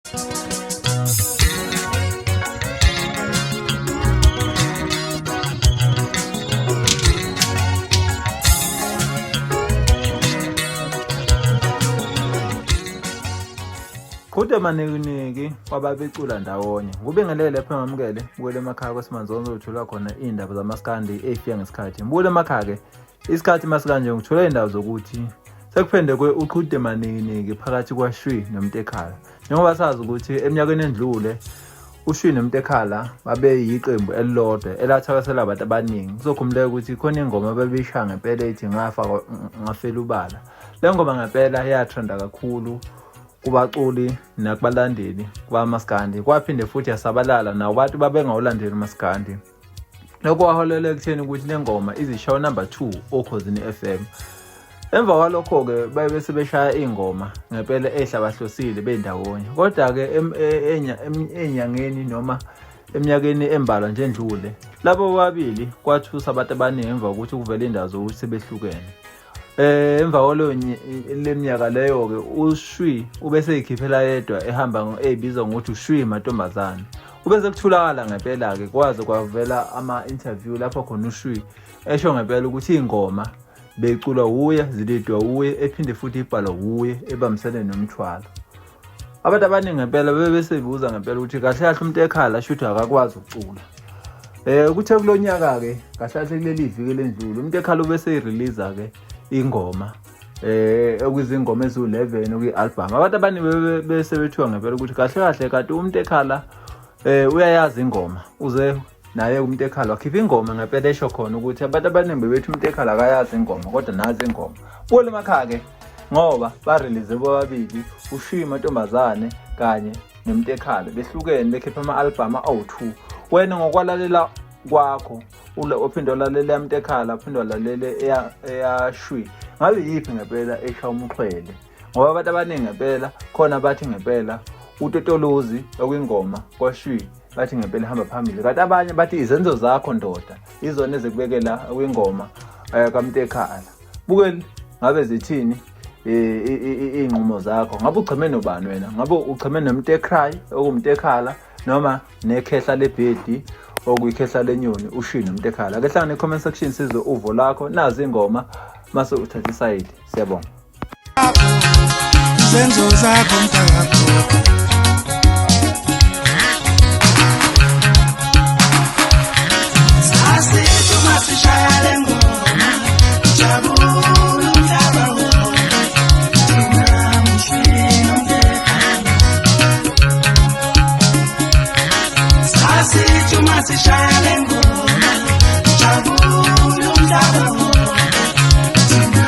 Qhude manikiniki kwababecula ndawonye. Ngubingelele lapho ngamukele, bukele emakhaya kwesimanzonzo uthola khona iy'ndaba zamaskandi ey'fika ngesikhathi. Mbukele emakhaya-ke isikhathi masikanje ngithola iy'ndaba zokuthi sekuphendekwe uqhude manikiniki phakathi kwaShwi noMntekhala. Njengoba sazi ukuthi eminyakeni endlule uShwi noMntekhala babeyiqembu elilodwa elathakasela abantu abaningi. Kuzokhumbuleka ukuthi khona ingoma ababeyishaya ngempela ethi ngafa ngafela ubala. Le ngoma ngempela yatrenda kakhulu kubaculi nakubalandeli bamaskandi kwaphinde futhi yasabalala nakubantu babengawulandeli umaskandi. Lokho kwaholela ekutheni ukuthi le ngoma izishawa number 2 okhozini FM. Emva kwalokho-ke baye bese beshaya iy'ngoma ngempela ey'hlabahlosile bendawonye. Kodwa-ke ey'nyangeni noma eminyakeni embalwa nje endlule, labo bobabili kwathusa abantu abaningi emva kokuthi kuvele iy'ndaba zokuthi sebehlukene. Emva kwaleyo leminyaka leyo-ke uShwi ubeseyikhiphela yedwa ehamba eyibiza ngokuthi uShwi Mantombazane. Ube sekuthulakala ngempela-ke kwaze kwavela ama-interview lapho khona uShwi esho ngempela ukuthi iy'ngoma beyiculwa wuye, zilidwa wuye, ephinde futhi ibhalwa wuye ebambisene nomthwalo. Abantu abaningi ngempela bebesebuza ngempela ukuthi kahle kahle umuntu ekhala shuthi akakwazi ukucula. Kuthe kulo nyaka-ke kahle kahle kuleli viki elendlule umuntu ekhala ubeseyirelease-ke ingoma okuyizingoma eziwu-11 okwi-album. Abantu abaningi bese bethiwa ngempela ukuthi kahle kahle kanti umuntu ekhala uyayazi ingoma uze naye umuntu ekhala wakhipha ingoma ngempela esho khona ukuthi abantu abaningi bebethi umuntu ekhala akayazi ingoma kodwa nazi ingoma. Buyela emakhaya-ke ngoba barelease bobabili uShwi Mantombazane kanye nomuntu ekhala behlukene bekhipha ama-albhamu awu-2. Wena ngokwalalela kwakho uphinde walalele umuntu ekhala uphinde walalele eyaShwi, ngabe yiphi ngempela eshaya umxhwele? Ngoba abantu abaningi ngempela khona bathi ngempela uTotolozi okwingoma kwaShwi bathi ngempela ihamba phambili, kanti abanye bathi izenzo zakho ndoda izona ezikubekela kwingoma kaMntekhala. Bukeli ngabe zithini iy'nqumo zakho? Ngabe ucheme nobani wena? Ngabe ucheme noMntekray okuwuMntekhala noma nekhehla lebhedi okuyikhehla lenyoni uShwi noMntekhala? Ake hlangane comment section sizwe uvo lakho. Nazi ingoma mase uthatha isayidi. Siyabonga. Izenzo zakho mntakakho Sasithi uma sishaya le ngoma ujabula umhlaba wonke thina mushini umntekhala Sasithi uma sishaya le ngoma ujabula umhlaba wonke thina.